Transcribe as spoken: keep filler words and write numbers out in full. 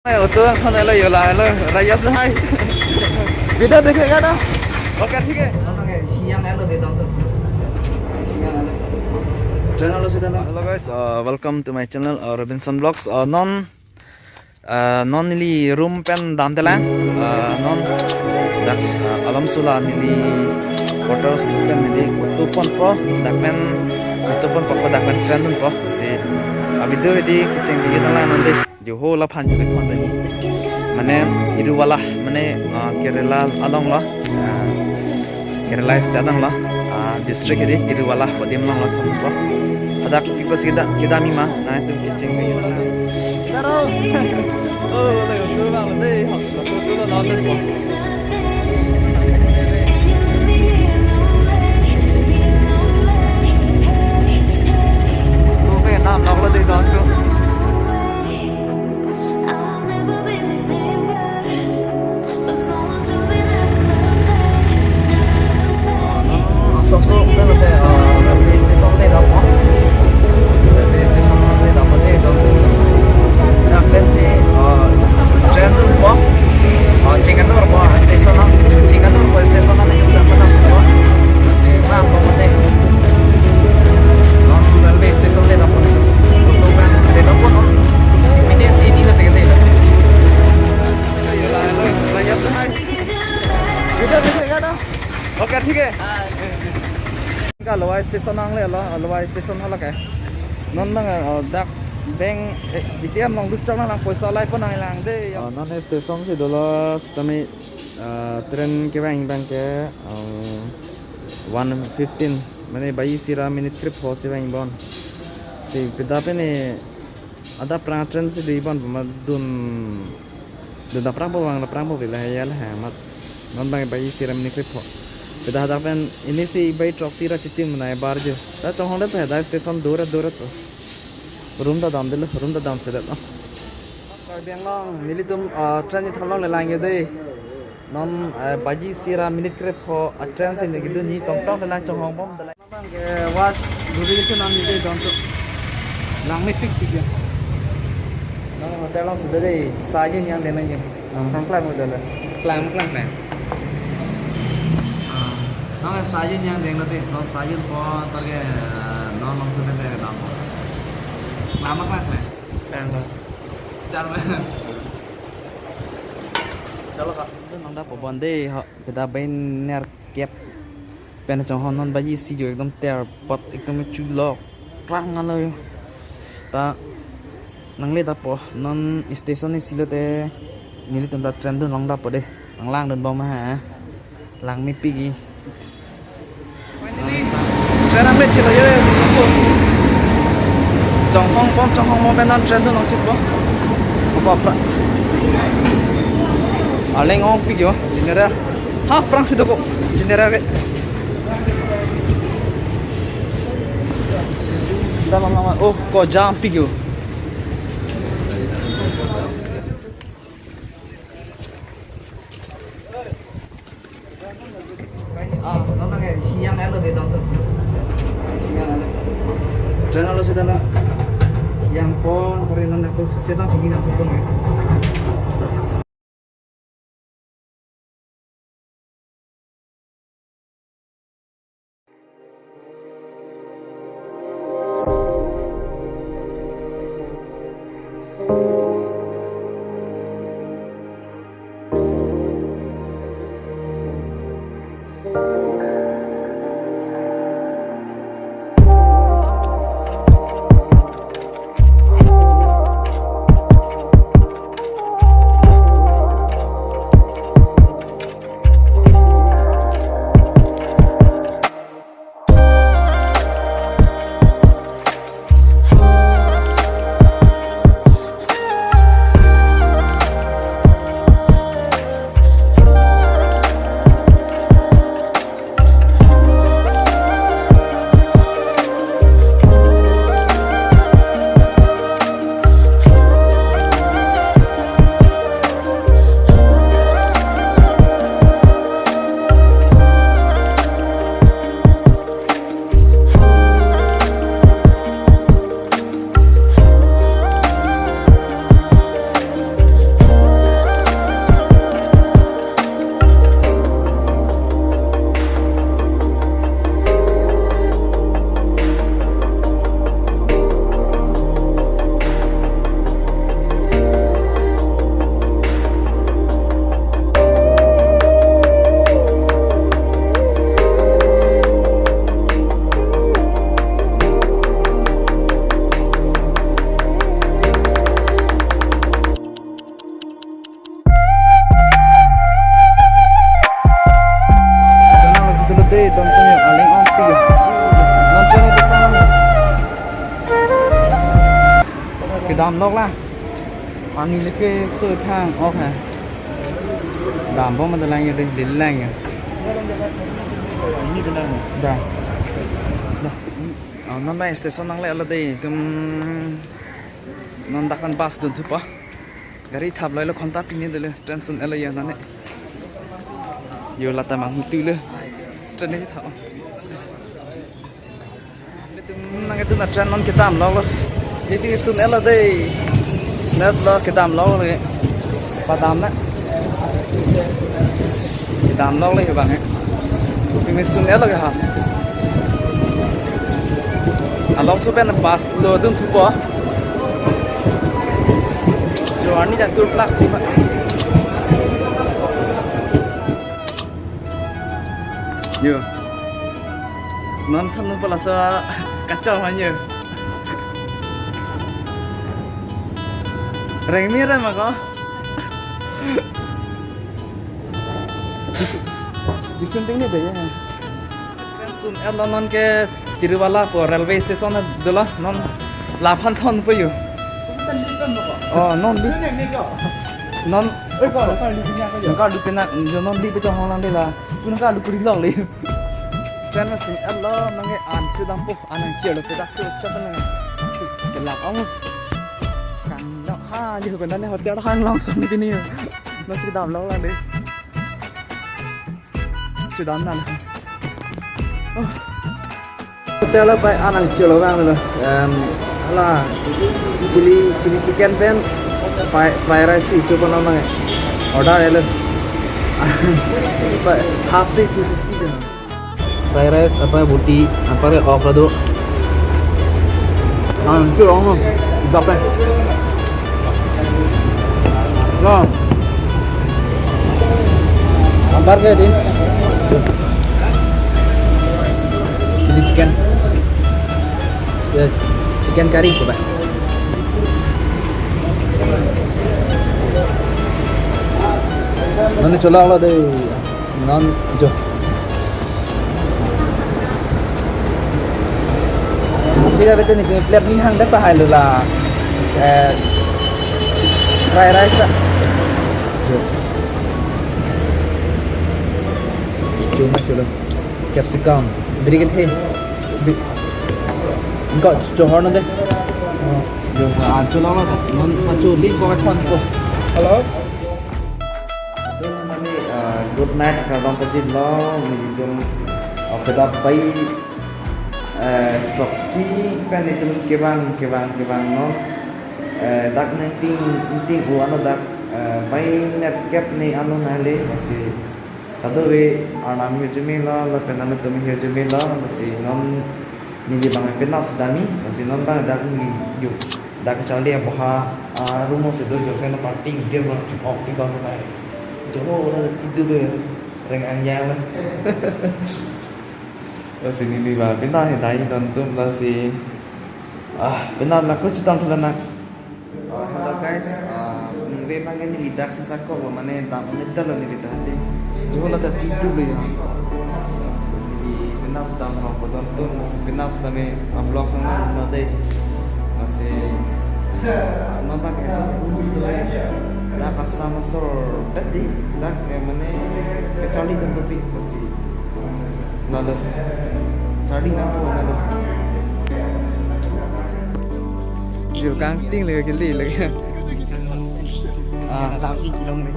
Auto ang thon elo yola elo raya se hai. Video dekhega na? Okay, theek hai. Siang elo de dam to. Siang elo. Train elo sita na. Hello guys, uh, welcome to my channel, uh, Robinson Vlogs. Uh, non, uh, non neli room pen damdelang. Uh, non dak, uh, alamso la neli quarters pen mede auto ponpo, dak pen auto ponpo, dak pen train dunpo. Si, uh, video hedi kecheng video nanglang non de. Jo ho laphan jo kethon tani. Mane Iruvala, mane, ah, Kerala along lo. Ah, Kerala state along lo. Ah, district hedi Iruvala, Kottayam along lo thon po. Hadak pi apotsi kedam, kedam-i ma, nangtum kecheng ke. Daro. Oh, lo, lo, lo, lo, lo, lo, lo, lo, lo, lo. Ko pe dam lok lo de don tu. Asapso pen te, ah, railway station le dam po. Railway station le dam po de don. Dak pensi, ah, train dunpo. Ah, Chengalpattu po station, ah. Chengalpattu po station, ah, le dam po dam po. Si dam po te. Railway station le dam po. Auto pen le dam po. Mini city le te le. Okay, theek hai. Ka Lowai station nangle lo, Lowai station hala ke. Non nang, oh, dak bank, eh, A T M along dutchok nanglang, poisa laipon nanglang de. Oh, non station si dolo, sitame, ah, train kevang abang ke, um, one fifteen, mane baji isi ra minute krepho si vang bon. Si pida pen ne adap prang train si de bon, ma dun, dun dap prang po vang dap prang po pila ya la ha mat. Non abang baji isi ra minute krepho. Pida hadak pen ini si baji throksi ra chitim nai bar jo. Ta chonghong det pe hadak station dura dura to. Room ta damdelo, room ta damsedet lo. Karbi Anglong, nelitum, ah, train ni thanlongle lang jo de. Non, eh, baji isi ra minute krepho, ah, train si ne kedun ni tongtong le lang chonghong bom. Abang ke watch duri ke chonam ni de don tu. Lang mepik pik ya. Non hotel along sudah de, sajun yang de nang je. Nang klang klang udah lah. Klang klang klang. Ah, non sajun yang de nang de, non sajun po, tar ke, eh, non along sudah de don. Klang klang klang. Klang klang. Secara mana? Chalo ka. Nang da po bon de ho, pida baji nerkep. Pen chonghong non baji isi jo ekdom terpot ekdom chulok rang alo jo. Ta nangle dap po non station isi lote nelitum ta train dun long dap po de. Nang lang dun bom ha. Lang mepik-i. Train nang le chelo jo. Chonghong bom, chonghong bom pen non train dun long chit po. Opa pra. Arleng ongpik jo. General. Ha, prang si doko. General ke. Dalam lama. Oh, ko jam pik jo. Ah, non nang siang elo de don tu. Siang elo. Train elo sita na. Siang pon, kore non aku sita tinggi na pon. Nok la. Ani leke so thang ok ha. Dambom ma dalang ya de, dilang ya. Ini tenang. Da. Da. Oh, non ba station nangle-lo de. Tum non dak pen bus dunthupo. Gari thap lo, lo khonta pini dele, train sun-et lo ya nane. Yo lata mang tu le. Train ni thap. Tum nang itu na train non kedam lo lo. Iti sun-et lo de. Sun-et lo kedam lo lo. Padam na. Kedam lo lo bang eh. Tum sun-et lo ke ha. Along so pen bus lo dunthupo. Jo arni jan tur plak. Yo. Non than nu pala sa kachor man yo. Reng mi rem ako. Bisun ting ni de ya. Sun-et lo non ke Tiruvalla pu railway station dolo non laphan thon po yo. Oh, non di. Non. Ka du pina, jo non di pe chong hong lang de la. Pun ka du kuri long le. Train ma sun-et lo nang ke an chu dam po, an ang kier lo pe dak chu chot nang. Ke lak ong. Kan lo ha, yo kan ne hotel hang long sam pini. Nasi dam long lang de. Chu dam nang. Oh. Hotel lo pai an ang chu lo bang lo. Em, hala chili, chili chicken pen fried, fried rice si chu kono mang order elo. Pai half si two sixty kan. Fried rice apa buti apa ke ok lado. Ang chu ong lo. Dap eh. Lo. Ampar ke di. Chili chicken. Eh, chicken curry coba. Non cholak lo de. Non jo. Pira bete ni plate ni hang data hai lo la. Eh, fried rice la. Jo. Chuma cholo. Capsicum. Brigade he. Bi-, Enggak, johor na de. Jo, ah, cholak lo ta. Non pacho link ko ka thon ko. Hello? Atum mane, ah, good night kardom pajirlo, nelitum, ah, kedap bai, eh, throksi pen itum kevang, kevang, kevang non, eh, dak nangting, nangting u ano dak, eh, bai nerkep ni ano nale, lasi kadokave arnam hirjume lo, lapen nanglitum hirjume lo, lasi non neli bang penap sedam me, lasi non bang dak neli yo. Dak kacharli aboha, ah, room si do yo pen party game lo thak ok pi kon nai. Jo ora tidu be reng ang ya man. Lasi neli bang penap he dai don tum lasi. Ah, penap la ko chitang thula nak. Ah, hello guys, ah, ningve bang neli dak si sakok lo mane dam unit ta lo neli dak de. Jo la ta tidu lo ya. Neli penap sedam lo kodon tun si penap sedam me vlog sang na lo de. Lasi, ah, non bang ke room si do ya. Dak asam sor bet di, dak, eh, mane kacharli dam berpi lasi. Lalo. Charli nang po lalo. Jo kangting le ke le le. Ah, tam si kilong le.